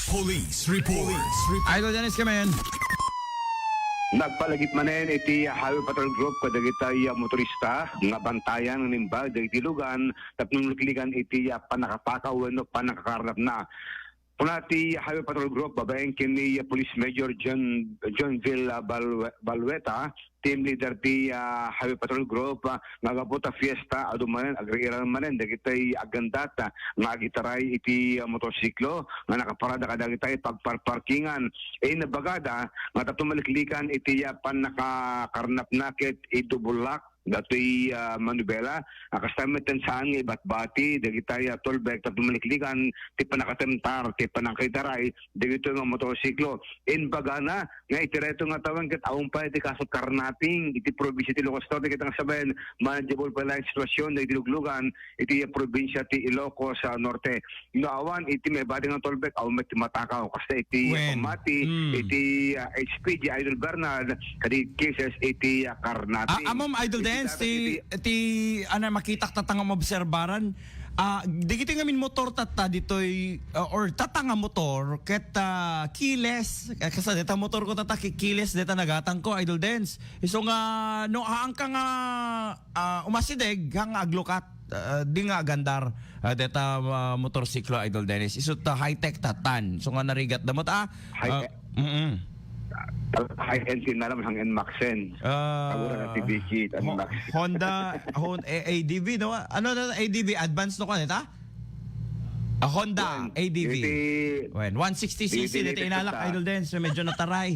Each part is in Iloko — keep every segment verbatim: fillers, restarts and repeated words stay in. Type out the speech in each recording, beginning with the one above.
Police Report. Idol Dennis, come in. Nagpalagip manen iti Highway Patrol Group kadagiti, ah, motorista nga bantayan nga naimbag dagiti lugan tapno maliklikan iti, ah, pannakatakaw wenno pannakakarnapna. Kuna ti Highway Patrol Group babaen ken ni, ah, Police Major John, John Vil, ah, Balwe-, Balweta, team leader ti, ah, Highway Patrol Group, ah, nga gapu ta fiesta, adu manen, agriiran manen dagiti aggandat, ah, nga agitaray iti, ah, motorsiklo nga nakaparada kadagiti pagparparkingan. Inna bagada nga tapno maliklikan iti, ah, pannakakarnapna ket idubullak datoy, ah, manubela, ah, kasta met ti saan nga ibatbati dagiti, ah, tollbag tapno maliklikan ti pannakatemtar, ti pannakaitaray dagitoy nga motorsiklo. Imbagana nga iti daytoy nga tawen ket awan pay ti kaso karnaping iti probinsia ti Ilocos Norte, ket nga saben, manageable pay la ti sitwasyon dagiti luglugan iti probinsia ti Ilocos, ah, Norte. No awan iti maibati nga tollbag, awan met ti matakaw. Kasta iti Wen. pamati, Hmm. iti, ah, H P G Idol Bernard, kadi cases iti, ah, karnaping. Ah, amom, Idol Iti Dens, data ti, iti ti, ano, makitak tatang obserbaran. Ah, digiti ngamin motor tatta ditoy, ah, or tatta nga motor, ket, ah, keyless, eh, kasta deta motor ko tatta, ki-, keyless deta nagatang ko, Idol Dens. Isu nga, no, haan ka nga, ah, umasideg, haan nga aglukat, ah, di nga agandar, ah, deta, ah, motorsiklo, Idol Dennis. Isu ta high-tech tatan. So nga narigat damot, ah, High ah, mm-mm. High-end sin alam, hang N maxen. Ah, Agora na ti Vicky, Ho-, N max. Honda, Hon-, A-, A D V, no? Ano na, A D V, advance no kanita? Ah, Honda, Wan, A D V. iti Wen, one sixty C C, iti dito latest inalak, ta. Idol Dennis. So, medyo nataray.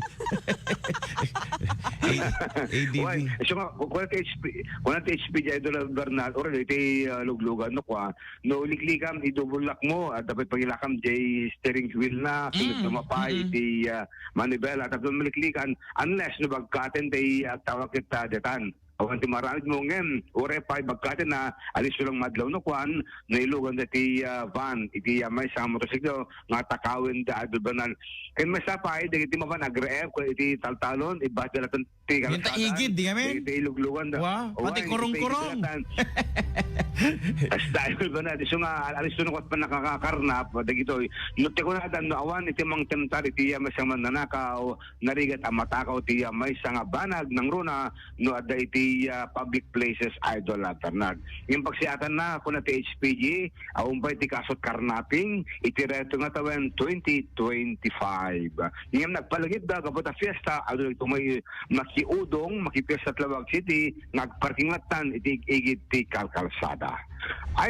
A-, A D V. Wan, so nga, kung, kung ti H P, kung ti H P G Idol Bernal, or iti, ah, luglugan, no, kwa, no, liklikam, idubullak mo, at dapat pagilakam, jay steering wheel na, sunod Mm, na mapay, mm-mm. iti, ah, manibela, tapos maliklikan, unless, no, bagkaten, tay, ah, tawag kita, detan. Awan ti maramid mo ngem, uray pay bagkaten na, alis lang madlaw no kwan, nailugan da ti, ah, van, iti, ah, maysa nga motorsiklo, nga takawen da Idol Bernal. Ken maysa pay, dagiti mapan agreef, iti taltalon, ibas da laton ti Yan ta kalsada, igid, di kami? dagiti iluglugan da. Wa, Wa, pati iti kurong-kurong. igid da laton. Hasta Idol Bernal, isu nga, alis no kwan pannakakarnap, dagitoy. No, ti kunadan, no, awan, iti mangtemtar, iti, ah, maysa nga mannanakaw, narigat a matakaw ti, ah, maysa nga banag nangruna no adda iti, ah, public places, Idol, ah, Bernard. Ngem pagsiatanna, kuna ti H P G, awan pay ti kaso karnaping iti daytoy nga tawen twenty twenty-five. Ngem nagpalagipda gapu ta fiesta, adu dagitoy makiudong, makipiesta ti Labuag City, nga agparking lattan iti igid ti kalkalsada.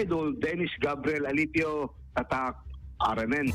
Idol Dennis Gabriel Alipio, Tatak R M N.